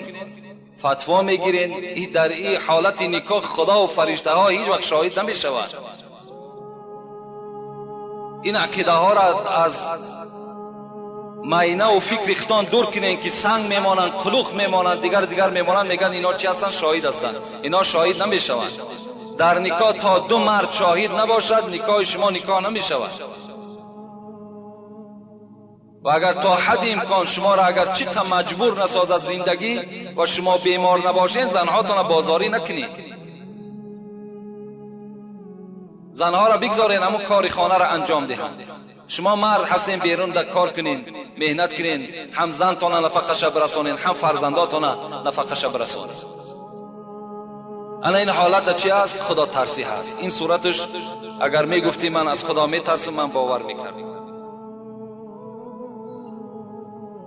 A: فتوا میگیرین. در این حالت نکاح خدا و فرشته ها هیچ وقت شاهد نمیشوند. این عقیده ها را از ماینه و فکر خودتان دور کنین که سنگ میمانند، قلوخ میمانند، دیگر میمانند، میگن اینا چی هستند؟ شاهد هستند. اینا شاهد نمیشوند. در نکاح تا دو مرد شاهد نباشد نکاح شما نکاح نمیشود. و اگر تا حد امکان شما را اگر چی تا مجبور نسازد زندگی و شما بیمار نباشین، زنهاتان را بازاری نکنید. زنها را بگذارین همون کار خانه را انجام دهند. شما مرد هستین، بیرون در کار کنین، مهنت کنین، هم زنتان نفقه برسانین، هم فرزنداتان نفقه برسانین. انا این حالت چی است؟ خدا ترسی هست. این صورتش اگر میگفتی من از خدا میترسم، من باور میکردم.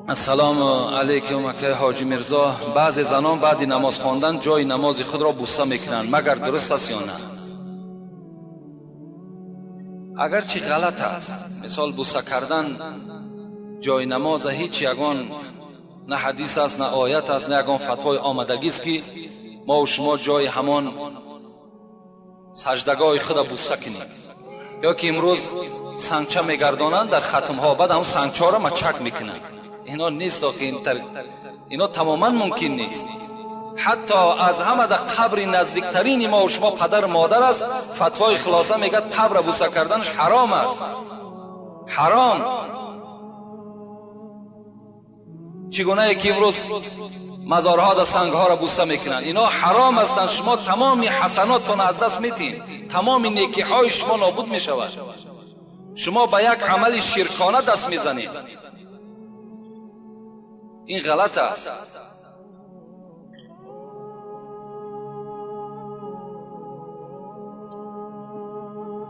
A: السلام علیکم اکه حاجی میرزا. بعضی زنان بعد نماز خواندن جای نماز خود را بوسه میکنند، مگر درست است یا نه؟ اگرچه غلط است. مثال بوسه کردن جای نماز هیچ یگان نه حدیث است، نه آیت است، نه یگان فتوای آمدگی است که ما و شما جای همان سجدگاه خود بوسه کنیم. یا که امروز سنگچه میگردانند در ختمها، بعد هم سنگچه را مچک میکنند. اینا نیست، اینا تماما ممکن نیست. حتی از همه در قبر نزدیکترین ما و شما پدر و مادر است، فتوای خلاصه میگه قبر بوسه کردنش حرام است. حرام. چگونه که امروز مزارها در سنگها را بوسه میکنند، اینا حرام هستند. شما تمام حسناتتان از دست میتین، تمام نیکی های شما نابود میشود. شما به یک عمل شرکانه دست میزنید. این غلط است.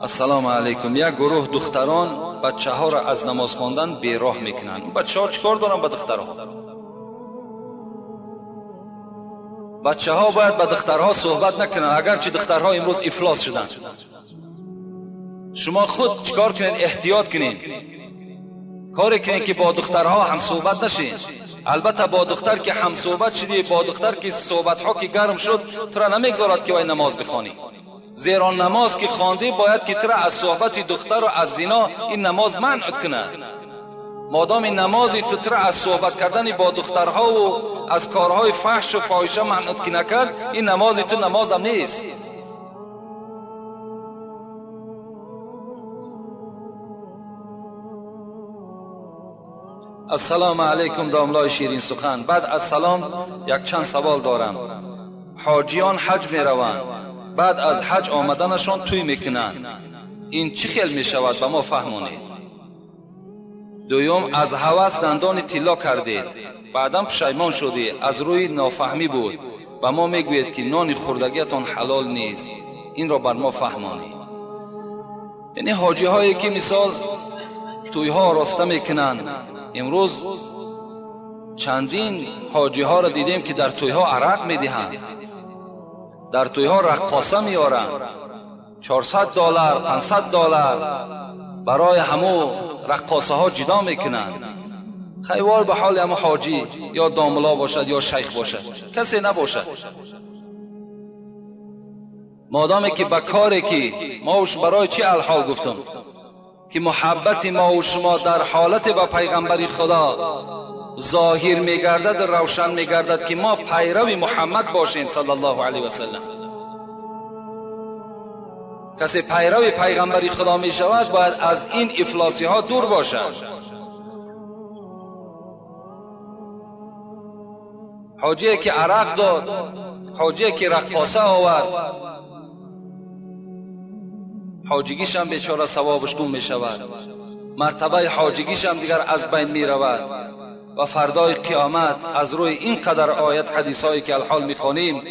A: السلام علیکم. یک گروه دختران بچه ها را از نماز خواندن بیراه میکنند. بچه ها چیکار دارن به دخترها؟ بچه ها باید به دخترها صحبت نکنن، اگرچه دخترها امروز افلاس شدن. شما خود چیکار کنین؟ احتیاط کنین، کاری کنین که با دخترها هم صحبت نشین. البته با دختر که هم صحبت شدی، با دختر که صحبت ها که گرم شد، تو را نمیگذارد که وای نماز بخوانی. زیرا نماز که خواندی باید که تو را از صحبت دختر و از زنا این نماز منعت کند. مادام این نمازی تو را از صحبت کردن با دخترها و از کارهای فحش و فاحشه منعت که نکرد، این نمازی تو نمازم نیست. السلام علیکم داملای شیرین سخن. بعد از سلام یک چند سوال دارم. حاجیان حج می روند، بعد از حج آمدنشان توی میکنند، این چی خیل می شود؟ به ما فهمانید. دوم، از هوس دندان طلا کردید، بعدم پشیمان شدی، از روی نافهمی بود، به ما میگویید که نان خوردگیتان حلال نیست، این را بر ما فهمانید. یعنی حاجی هایی که مثال توی ها راسته میکنند، امروز چندین حاجی ها را دیدیم که در توی ها عرق میدهند، در توی ها رقاصه میارند، $400 $500 برای همو رقاصه ها جدا میکنند. خیوار به حال همو حاجی یا داملا باشد یا شیخ باشد، کسی نباشد. مادامی که به کاری که ما برای چی الحال گفتم که محبت ما و شما در حالت با پیغمبر خدا ظاهر میگردد، روشن میگردد که ما پیرو محمد باشیم صلی الله علیه و سلم. کسی پیرو پیغمبر خدا می شود باید از این افلاسی ها دور باشد. حاجی که عرق داد، حاجی که رقاصه آورد، حاجیگیش هم بیچاره ثوابش گم می شود، مرتبه حاجیگیش هم دیگر از بین می رود و فردای قیامت از روی این قدر آیت حدیث هایی که الحال می خوانیم،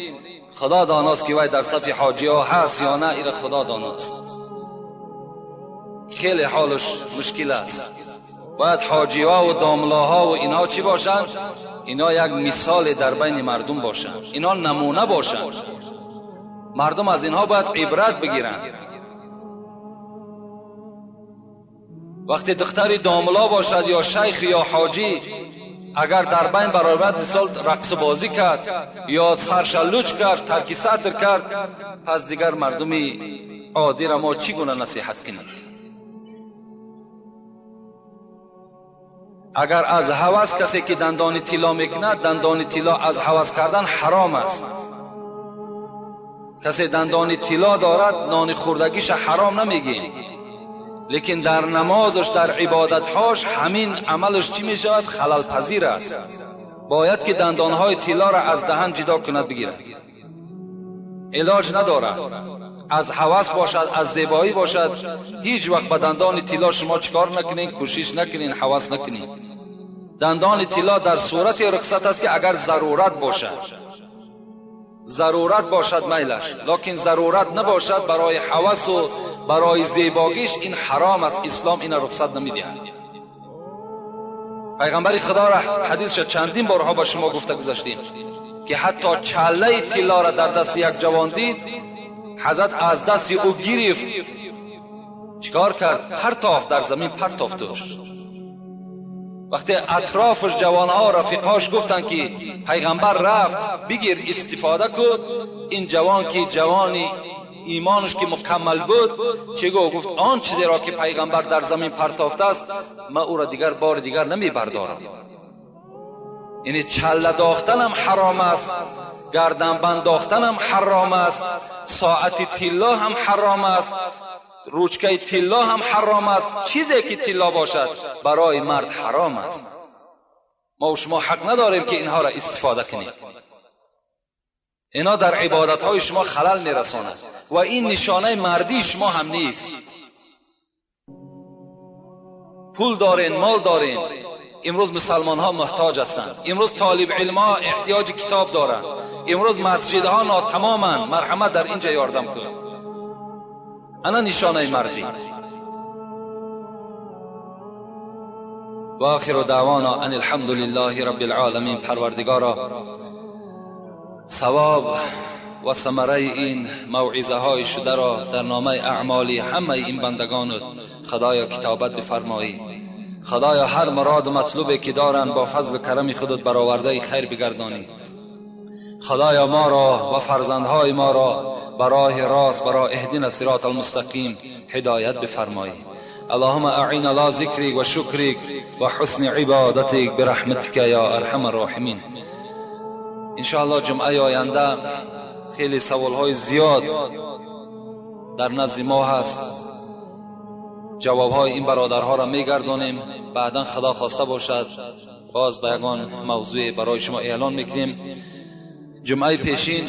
A: خدا داناست که وی در صف حاجی ها هست یا نه، ایره خدا داناست. خیلی حالش مشکل است. باید حاجی ها و داملاها و اینها چی باشند؟ اینا یک مثال در بین مردم باشند، اینا نمونه باشند، مردم از اینها باید عبرت بگیرند. وقتی دختری داملا باشد یا شیخ یا حاجی، اگر در بین برابر مثال رقص بازی کرد یا سرشلوچ کرد، ترک سطر کرد، پس دیگر مردمی عادی را ما چگونه نصیحت کنیم؟ اگر از هوس کسی که دندان طلا میکند، دندان طلا از هوس کردن حرام است. کسی دندان طلا دارد نان خوردگیش حرام نمیگیم، لیکن در نمازش، در عبادتهاش همین عملش چی می شود؟ خلل پذیر است. باید که دندانهای طلا را از دهن جدا کند بگیرد، علاج ندارد. از هوس باشد، از زیبایی باشد، هیچ وقت به دندان طلا شما چکار نکنین، کوشش نکنین، هوس نکنین. دندان طلا در صورت رخصت است که اگر ضرورت باشد، ضرورت باشد میلش، لکن ضرورت نباشد برای هوس و برای زیباگیش، این حرام است. اسلام این رخصت نمیدهد. پیغمبر خدا را حدیث چندین بارها با شما گفته گذاشتیم که حتی چله طلا را در دست یک جوان دید، حضرت از دست او گرفت، چیکار کرد؟ پرتافت در زمین، پرتافتش. وقتی اطرافش جوانها رفیقاش گفتن که پیغمبر رفت بگیر استفاده کن، این جوان که جوانی ایمانش که مکمل بود چه گفت؟ آن چیزی را که پیغمبر در زمین پرتافته است من او را دیگر بار دیگر نمی بردارم. یعنی چله داختنم حرام است، گردن بنداختنم حرام است، ساعت طلا هم حرام است، روچکه طلا هم حرام است. چیزی که طلا باشد برای مرد حرام است. ما و شما حق نداریم که اینها را استفاده کنیم. اینا در عبادتهای شما خلل میرساند و این نشانه مردی شما هم نیست. پول دارین، مال دارین، امروز مسلمان ها محتاج هستند، امروز طالب علم ها احتیاج کتاب دارند، امروز مسجدها ناتمامند، مرحمت در اینجا یاردم کن. انا نشانه مردی. و آخر دعوانا ان الحمد لله رب العالمین. پروردگارا ثواب و ثمره این موعظه های شده را در نامه اعمالی همه این بندگانت خدایا کتابت بفرمایی. خدایا هر مراد و مطلوبی که دارند با فضل و کرم خودت برآورده خیر بگردانی. خدایا ما را و فرزندهای ما را به راه راست، برای اهدنا صراط المستقیم هدایت بفرمایی. اللهم اعنا على ذکرک و شکرک و حسن عبادتک برحمتک یا ارحم الراحمین. انشاءالله جمعه آینده خیلی سوالهای زیاد در نزد ما هست، جوابهای این برادرها را میگردانیم. بعدا خدا خواسته باشد باز به یگان موضوع برای شما اعلان میکنیم. جمعه پیشین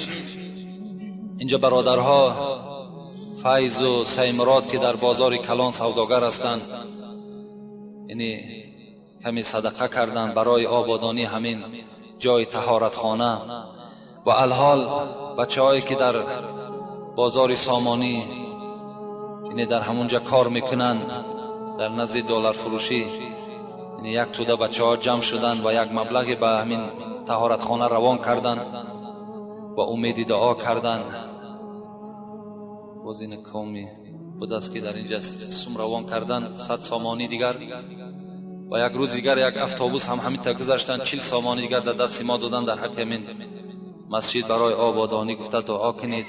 A: اینجا برادرها فیض و سیمراد که در بازار کلان سوداگر هستند، یعنی کمی صدقه کردند برای آبادانی همین جای طهارتخانه. و الحال بچه هایی که در بازار سامانی، یعنی در همونجا کار میکنن در نزد دلار فروشی، یعنی یک توده بچه ها جمع شدن و یک مبلغی به همین طهارتخانه روان کردن و امید دعا کردن. باز این قومی بود است که در اینجا سوم روان کردن 100 سامانی دیگر، و یک روز دیگر یک اتوبوس هم همین تا گذاشتن 40 سامانی دیگر در دست ما دادن در حق همین مسجد برای آبادانی. گفته دعا کنید.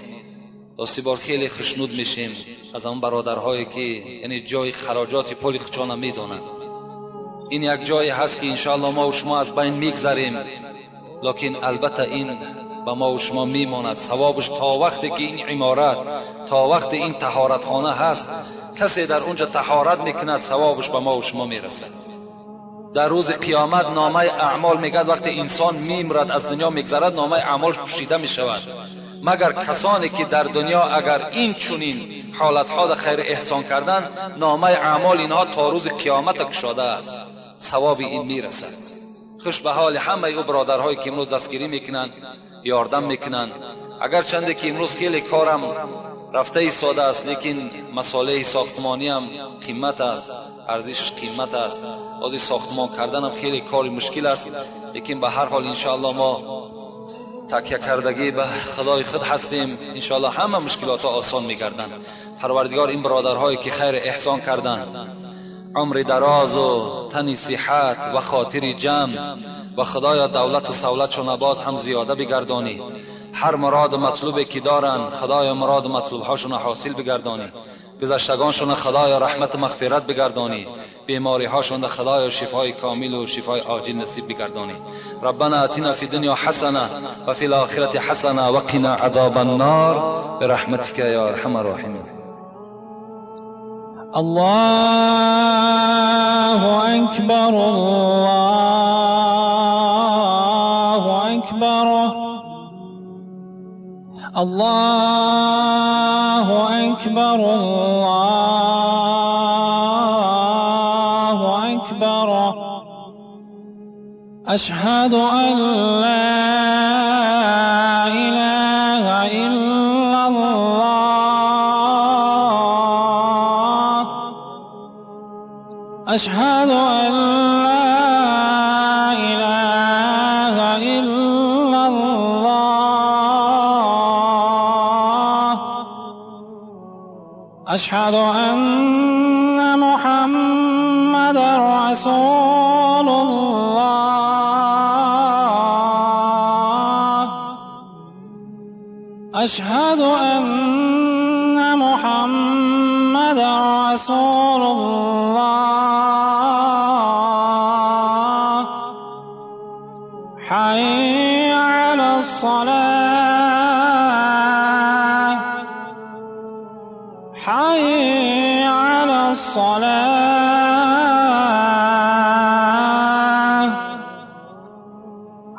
A: راستی بار خیلی خشنود میشیم از آن برادرهایی که یعنی جای خراجات پول خودشان میدونند. این یک جایی هست که انشاءالله ما و شما از بین میگذریم، لکن البته این به ما و شما میماند ثوابش تا وقتی که این عمارت، تا وقت این طهارتخانه هست، کسی در اونجا طهارت میکند ثوابش به ما و شما میرسد. در روز قیامت نامه اعمال میگد وقتی انسان میمرد از دنیا میگذرد نامه اعمالش پوشیده میشود، مگر کسانی که در دنیا اگر این چنین حالتها در خیر احسان کردن، نامه اعمال اینها تا روز قیامت کشاده است، ثواب این میرسد. خوش به حال همه او برادرهایی که امروز دستگیری میکنند، یاردم میکنند. اگر چنده که امروز خیلی کارم رفته ایستاده است، لیکن مساله ساختمانی هم قیمت است، ارزشش قیمت است. از ساختمان کردن هم خیلی کار مشکل است، لیکن به هر حال انشاءالله ما تکیه کردگی به خدای خود هستیم. انشاءالله همه مشکلات ها آسان میگردند. پروردگار این برادرهایی که خیر احسان کردند، عمر دراز و تنی صحت و خاطر جمع و خدایا دولت و سولتشون باز هم زیاده بگردانی. هر مراد و مطلوبی که دارن خدایا مراد و مطلوب هاشون حاصل بگردانی. گذشتگانشون خدایا رحمت و مغفرت بگردانی. بیماری هاشون خدایا شفای کامل و شفای عاجل نصیب بگردانی. ربنا آتنا فی الدنیا حسنه و فی الاخرة حسنه و قنا عذاب النار برحمتک یا ارحم الراحمین.
B: الله اکبر، الله اکبر، الله اکبر، الله اکبر. اشهد ان لا اله الا الله. اشهد ان لا اله الا الله. اشهد ان محمدا رسول الله. اشهد ان محمدا رسول الله. حي على الصلاة، حي على الصلاة،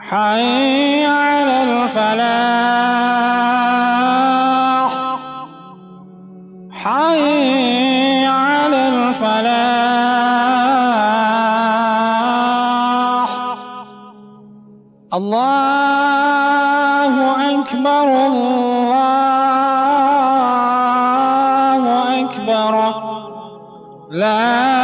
B: حي على الفلاح، حي على الفلاح. الله أكبر، الله أكبر، لا